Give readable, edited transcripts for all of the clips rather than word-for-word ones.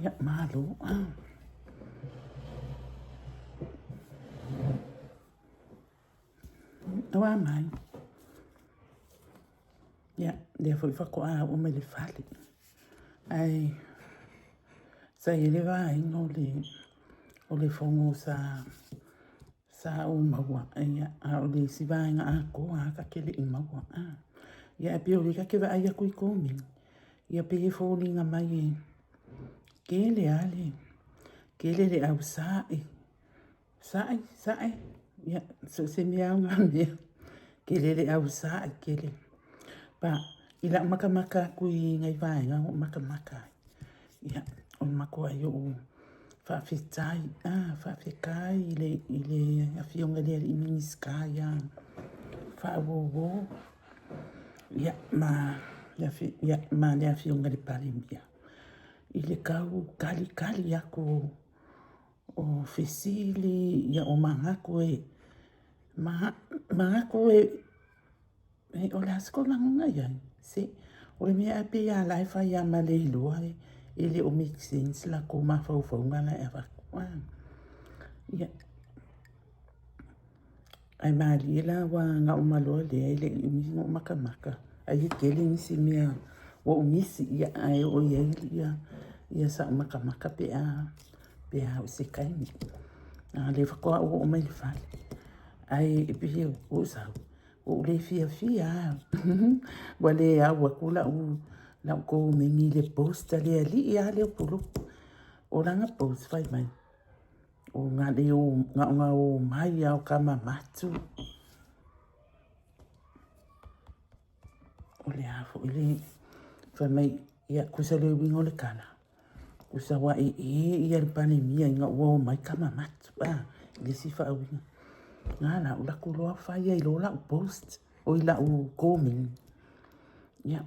Ia, malo. Ua mai. Ia, lea foi faatoa oo mai le fale. Ae sa i ai le vaega o le, o le fono sa, sa ou maua, ia, a o le isi vaega atoa lava ta te le i maua. Ia, ae pei o lea ta te vaai atu i komeni, ia pei e foliga mai e tele lava le, tele le au sae, Sae, sae, ia, so o se mea lava o na mea. Tele le au sae, tele. Pa, i lau makamaka atu i nai vaega na ou makamaka ai, ia, o le matuai ou faafetai, ah, faafetai i le, i le Afioga i le Alii Minisita ia Faauouo, ia, ma le, ia, ma le Afioga i le Palemia, i le tau kalikali atu o O fesili, ia o manatu e, manatu e, o le a se tou lagona i ai? Se, o le mea e pei lava o la e fai lava ma le iloa e le o make sense latou mafaufauga la e avatu. Ia, ae malie la aua na uma loa lea e le i umi ona ou matamata, ai e tele nisi mea ua ou misi, ia ae oo i ai ia sau matamata pe a pe a oo i se taimi. A o lea faatoa ou oo mai i le fale, ae pei ua ou sau, ua ou le fiafia lava, ua le au atu lau lau komeni i le post a le alii lava lea o Puluku. O lana post fai mai, O na ona omai lava o tama matu. O le a foi le fai mai, ia tusa le uiga o le tala, tusa ua ee ia le Palemia ina ua omai tama matu a, i le isi faauiga. Na la, ou alu atu loa fai ai loa lau post, oi lau komeni. Ia,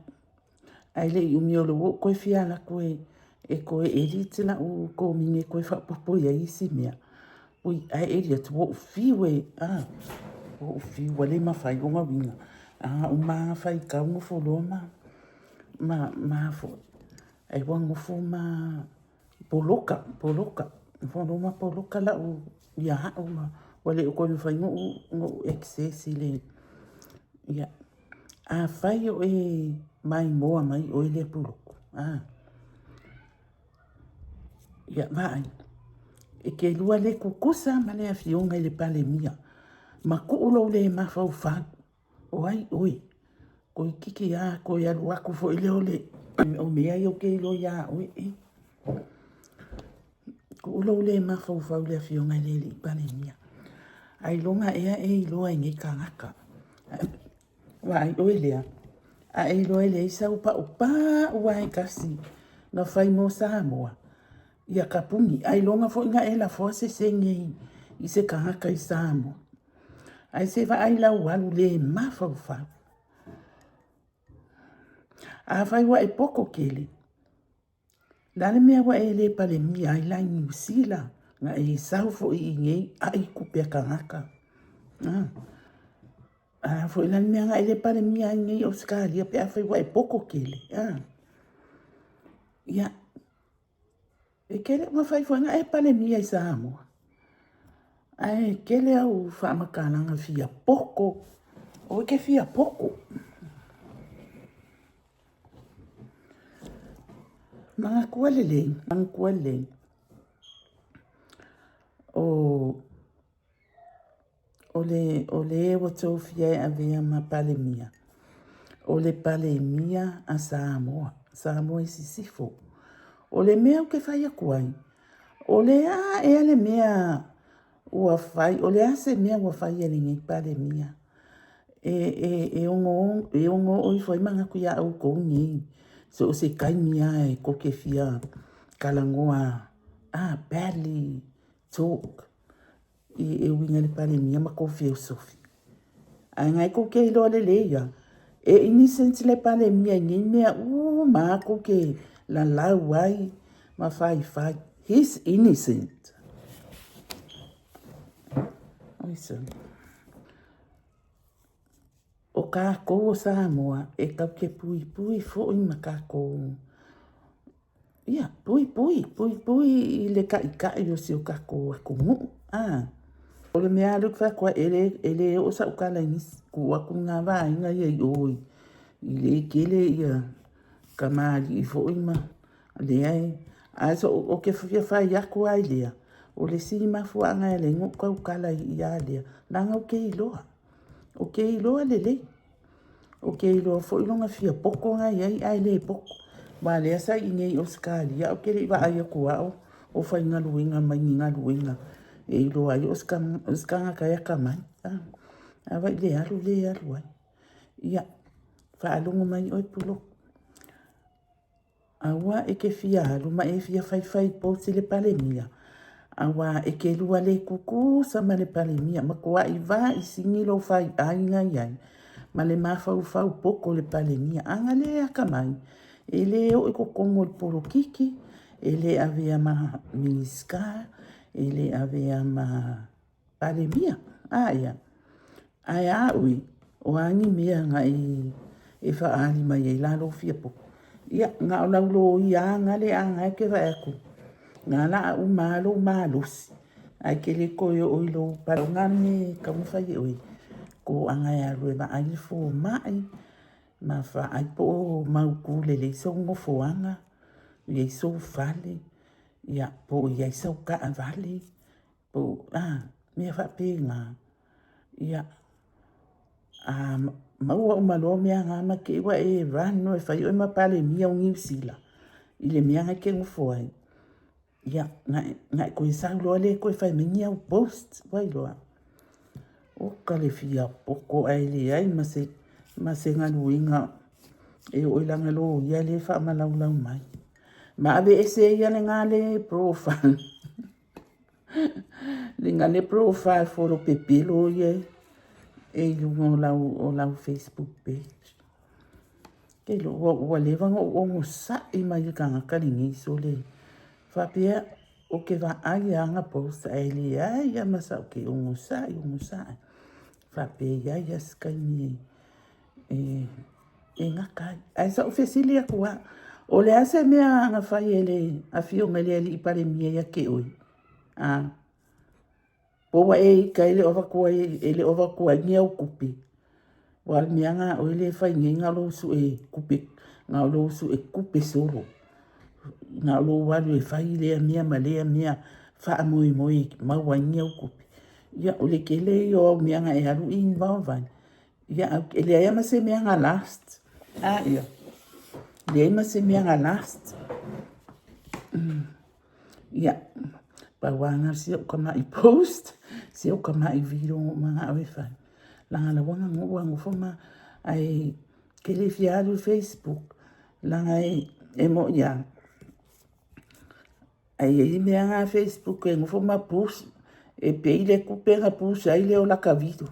Ae le i umi o lea ua ou toe fia alu atu e toe edit lau komeni e toe faaopoopo i ai isi mea. Ui, ae edit atu ua ou fiu e, ua ou fiu ua le mafai ona uiga. A uma lava faitau nofo loa ma, ma, ma foi, ai ua nofo ma poloka, poloka, nofo loa ma poloka lau, ia au ma ua le o toe mafai ona ou access i le, ia. Afai o e maimoa mai oe lea puluku, a, ia vaai, e te lua le tutusa ma le Afioga i le Palemia, ma tuu lou le mafaufau, o ai oe? Toeitiiti lava toe alu atu foi lea o le o mea ia ou te iloa ia oe. Tuu lou le mafaufau i le Afioga i le Alii Palemia. Ailoga ea e iloa e nei tagata. Vaai oe lea, a e iloa e leai sau paupau lava e tasi na fai mo Samoa, ia tapuni. Ailoga foi na e lafoa se sene i se tagata i Samoa. Ae se vaai lau alu le mafaufau. Afai ua e poto tele, O le a le mea ua e le Palemia ai la i Niu Sila, na e sau foi i inei ai tupe a tagata. A foi la le mea na e le Palemia ai nei i Ausetalia pe afai ua e poto tele. Ia, e te le o mafai foi ona e Palemia i Samoa. Ae tele au faamatalaga fia poto. Aua e te fia poto. Manatua lelei, manatua lelei, o, o le, o le ua tofia e avea ma Palemia, o le Palemia a Samoa, Samoa i Sisifo. O le mea ou te fai atu ai, o le a ea le mea ua fai, o le a se mea ua fai e lenei Palemia e ono oo ifo ai manatu iā ʻoukou nei, so o se taimi lava e tou te fia talanoa a badly talk e uiga i le Palemia ma tou feosofi. Ae na e tou te iloa lelei lava, e innocent le Palemia i nei mea uma lava tou te lalau ai ma faifai. He's innocent. O kākou o Samoa e tatou te puipui foi ma kākou. Ia, puipui, puipui i le taʻitaʻi o si o tatou atunuu. A, o le mea lea ou te fai atu ai, e le, e le oo sau tala i nisi, tuu atu i na vaega ia i o i le tele ia tamalii foi ma lea e, ae ou te fia fai atu lava i lea, o le isi mafuaaga e ala ai ona ou tautala ia lea, leaga ou te iloa, ou te iloa lelei. Ou te iloa foi lona fia poto na e i ai ae le poto. Aua o lea sa i inei i Ausetalia ae ou te le i vaai atu lava o faigaluega mai ni galuega e iloa ai o se tagata e atamai. A vaai i le alu lea e alu ai. Ia, faalogo mai oe Puloku, Aua e te fia alu ma e fia faifai posi i le Palemia, aua e te lua le tutusa ma le Palemia, matuai vaai sini lou faiaiga i ai ma le mafaufau poto o le Palemia. A na le atamai, e le oo i totonu o le polokiki, e le avea ma Minisita, e le avea ma Palemia. A ia, ae a oe, o a ni mea na e faaali mai ai la lou fia poto? Ia, na o lau loia lava lea na e te vaai atu, na la a uma lava lou malosi, ae te le toe oo i lou palota me e tatau ona fai e oe, toaga e alu e vaai le fomai, ma vaai po o mautu lelei sou nofoaga, i ai sou fale, ia, po o i ai sau taavale, po o a, mea faapena. Ia, a maua uma loa mea na ma te i ua e run loa e fai oe ma Palemia o Niu Sila i le mea na e te nofo ai, ia, na e toe sau loa lea e toe fai mai ni au post, ua iloa. Oka le fia poto ae leai ma se, ma se galuega e oo i lana loia lea e faamalaulau mai. Ma aveese ia lena le profile. Lena le profile folo pepelo ia e i luga o lau Facebook page. Ke iloa ua leva ona ou onosai mai i le tagata lenei sole faapea ou te vaai lava ana post ae leai lava ma sau ou te onosai onosai faapea e i ai lava se taimi e gata ai. Ae sa ou fesili atu lava, o le a se mea na fai e le afioga i le alii Palemia ia te oe? A, po ua e ita e le o avatua ai ni au tupe? Aua o le mea lena a oe lea e fai nei na o lou sue tupe, na o lou sue tupe solo. Na o lou alu e fai lea mea ma lea mea, faamoemoe e maua ai ni au tupe. Ia, o le tele ia o au mea na e alu involve ai, ia, e leai lava ma se mea na last. A ia, leai ma se mea na last. Ia, pau lava lena o si au tamai post, si au tamai video na ou manao e fai. Leaga la ua ua nofo ma, ae ke le fia alu i Facebook, leaga e moni lava, ae i ai mea na a Facebook e nofo ma push, e pay le tupe ona push ai lea o lata video.